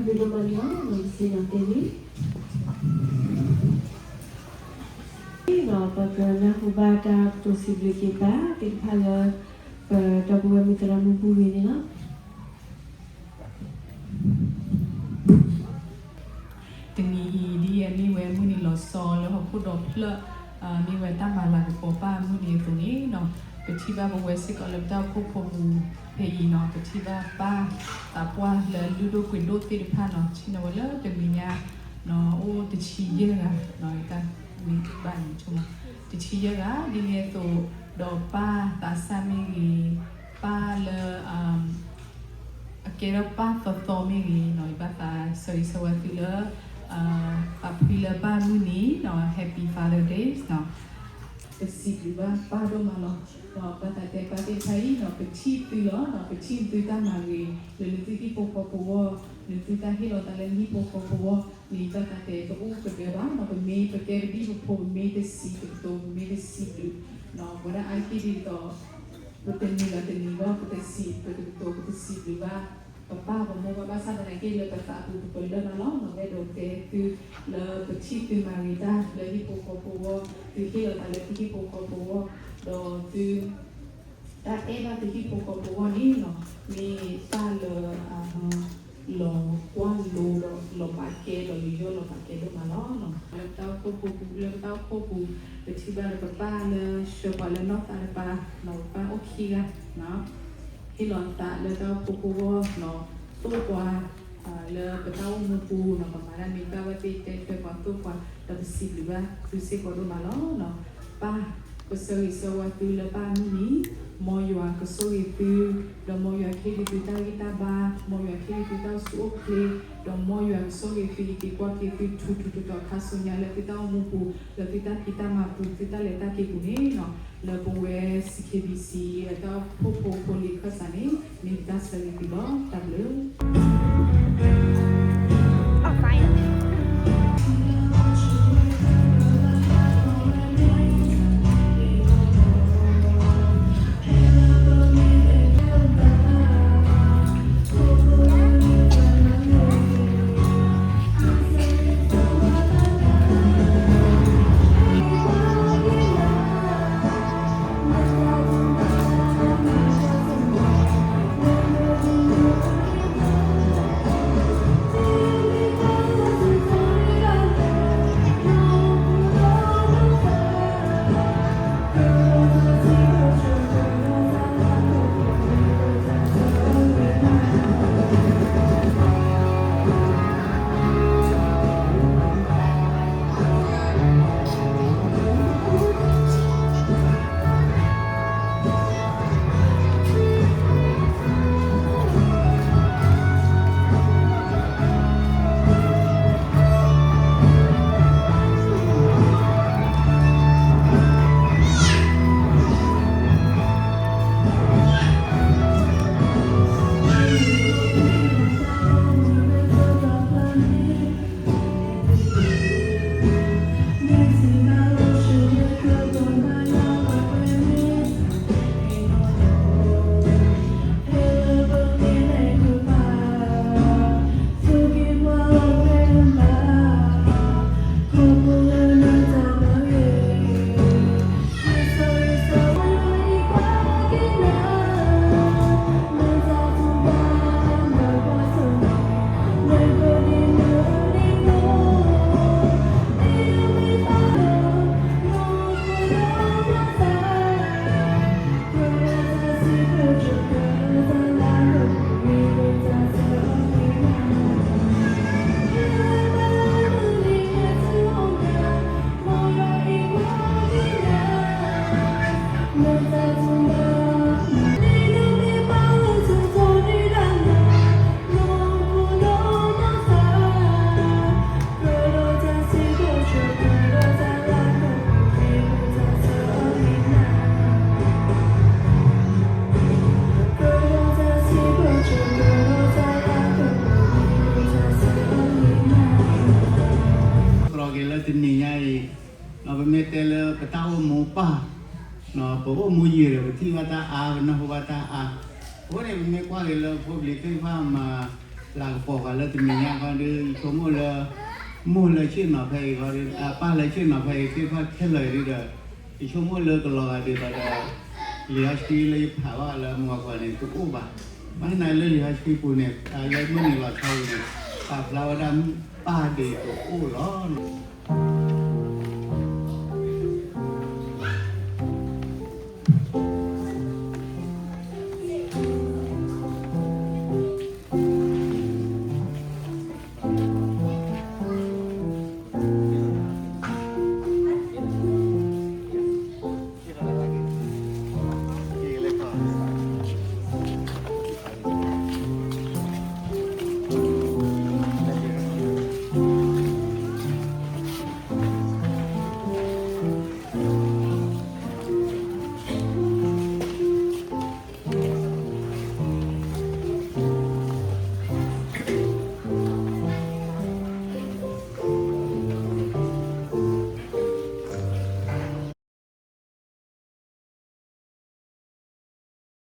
ဒ်သိးမးန့ၣ်လီၤ, စံၣ်ညီၣ်တဲန့ၣ် ဒီးပကနၢ်ဟူဘၣ်တၢ်ကတိၤစံးဘျုးက့ၤပၢ်သ့ၣ်တဖၣ်လၢ ပဒီပုၢ်ဝဲၢ်မုၣ်သရၣ်မုၣ်ပူၤဂ့ၤန့ၣ်လီၤ. တနံၤအံၤ ဒ်အမ့ၢ်ဝဲမုၢ်နံၤလီၤဆီလၢ ဟီၣ်ခိၣ်ဒီဖျၢၣ် မ့ၢ်ဝဲတၢ်မၤလၤကပီၤပၢ်မုၢ်နံၤအသိးန့ၣ်နီၤ, ပထံၣ်ဘၣ်ပဝဲစ့ၢ်ကီးလၢပတၢ်အိၣ်ဖှိၣ်ဖိပူၤဖဲအံၤနီၤ, ပထံၣ်ဘၣ်ပၢ်သးပှၢ်လၢလုၢ်ဒိၣ်ပှ့ၤဒိၣ်သ့ၣ်တဖၣ်နီၤ, ဆ့ၣ်နီၤဝဲလၢတနံၤညါ အိၣ်တဆံယဲၢ်ဂၤ, တၢ်မ့ၢ်ဘၣ်န့ၣ် တဆံယဲၢ်ဂၤ ဒ်န့ၣ်အသိး ဒီးပၢ်သးစၢ်မ့ၢ်ဂ့ၤ, ပၢ်လၢ အကဲထီၣ်ပၢ်သီသီမ့ၢ်ဂ့ၤနီၤ, ယဘၣ်သးဆၢဂ့ၤဆၢဝါသုလၢ ပာ်ဖှိၣ်လၢပၢ်မုၢ်နံၤနီၤ, Happy Father Day နီၤ, ပစံးဘျုးဘၣ်ပၢ်ဒိၣ်မးလီၤ. ဒီးဘၣ်သးတဲပၢ်သ့ၣ်တဖၣ်အံၤနီၤ, ပထံၣ်သုလီၤနီၤ, ပထံၣ်သုတၢ်မၤဂ့ၤ လၢနသုဟံၣ်ဖိဃီဖိအဂီၢ်, နသုတၢ်ဟ့ၣ်လီၤသးလၢနဟံၣ်ဖိဃီဖိအဂီၢ်န့ၣ် ဘၣ်သးတဲတအိၣ်ကဒၢဘၣ်နီၤ, ပမ့ၢ်ပကဲပဒံၣ်ပဖိ ပမ့ၢ်တစံးတကတိၤ ပမ့ၢ်တစံးဘျုးနီၤ, ပဝဲဒၣ်အါတက့ၢ်ဒ်သိး ပတနံၤလၢတနံၤဘၣ် ပတစံး ပတကတိၤ ပတစံးဘျုးဘၣ် ပပၢ်ပမိၢ်ပၢ် ဘၣ်ဆၣ်သနာ်က့လၢပသးပူၤ ပလၢၢ်ဘၣ်လီၤနီၤ, အဲၣ်ဒိးတဲသုလၢပထံၣ်သုမၤဂ့ၤတၢ်လၢဟံၣ်ဖိဃီဖိအဂီၢ်, သုဟ့ၣ်လီၤသးလၢသုဟံၣ်ဖိဃီဖိအဂီၢ်, ဒီးသု တၢ်အဲၣ်ဘၣ်သုဟံၣ်ဖိဃီဖိအဂီၢ်န့ၣ်နီၤ, မ့ၢ်တၢ်လၢ လီၤကွၢ်လိဒီးလီၤဘၣ်ကဲဒီး လၢယီၢ်လီၤဘၣ်ကဲဒိၣ်မးလီၤနီၤ. လၢပတၢ်အိၣ်ဖှိၣ်ပူၤ လၢပတၢ်အိၣ်ဖှိၣ်ပူၤ ပထံၣ်ဘၣ်လၢပပၢ်လၢဆှၢပှၤလၢနီၢ်သးတပၤနီၤ, ပပၢ်အိၣ်ခံဂၤနီၤ, ဟ့ၣ်လီၤသးလၢတၢ်အိၣ်ဖှိၣ်ဖိအဂီၢ်နီၤ, သိၣ်ပှၤ လၢပတၢ်အိၣ်မူပူၤနီၤ, ပမၤတၢ်မ့ၢ်ဘၣ်ဝဲသ့ၣ် တဲထွဲပှၤ သိၣ်ပှၤ ဒီးပစံးဘျုးဘၣ်သုစ့ၢ်ကီးဒိၣ်မးလီၤနီၤ. ပၢ် ပဆၢဂ့ၤဆၢဝါသုလၢပၢ်မုၢ်နံၤ, မ်ယွၤကဆိၣ်ဂ့ၤသု, ဒီးမ်ယွၤကဟ့ၣ်က့ၤသုတၢ်ဂံၢ်တၢ်ဘါ, မ်ယွၤကဟ့ၣ်က့ၤသုတၢ်အိၣ်ဆူၣ်အိၣ်ချ့, ဒီးမ်ယွၤကဆိၣ်ဂ့ၤသု ဟ့ၣ်က့ၤကွၢ်က့ၤသု ထူးထူးတီၤတီၤ ခါဆူညါလၢသုတၢ်အိၣ်မူပူၤ, လၢသုတၢ်ဖံးတၢ်မၤပူၤ, သုတၢ်လဲၤတၢ်က့ၤပူၤန့ၣ်နီၤ, လၢပဝဲ စံၣ်ခ့ဘံၣ်စံၣ် အတၢ်အိၣ်ဖှိၣ်ဖိဖိလံၤခၢၣ်စးန့ၣ် မ့ၢ်ပတၢ်ဆၢဂ့ၤသုလီၤ. တၢ်ဘျုးကလီက့ၤလၢတနံၤညါအံၤ, ပမ့ၢ်တဲလၢပတၢ်အိၣ်မူပၢ်, ပအိၣ်မူယံာ်ဒီး ပထံၣ်ဘၣ်တၢ်အါ, ပနၢ်ဟူဘၣ်တၢ်အါ, အဃိန့ၣ် ပမ့ၢ်ကွၢ်က့ၤလၢဖိပလံၤသ့ၣ်တဖၣ်မၤ လၤကပီၤပှၤလၢတနံၤညါခီဒီး ယဆိကမိၣ်လၢ မိၢ်လၢဆ့ၣ်နီၤဖဲအံၤခီဒီး အပၢ်လၢဆ့ၣ်နီၤဖဲအံၤသ့ၣ်တဖၣ်ခဲလၢာ်အံၤဒီး ယဆိကမိၣ်လၢကလီၤဂာ်ဒ်သိးဒီး လံာ်စီဆှံလၢယဖးဘၣ်လၢမုၢ်ဂီၤခီန့ၣ် တအိၣ်ဘၣ်. ဘၣ်ဆၣ်သနာ်က့လၢလံာ်စီဆှံပူၤန့ၣ် လၢမုၢ်နံၤလီၤဆီပူၤန့ၣ် ပာ်ဖျါဝဲဒၣ်ပၢ်ဒ်သိးအိၣ်လီၤ.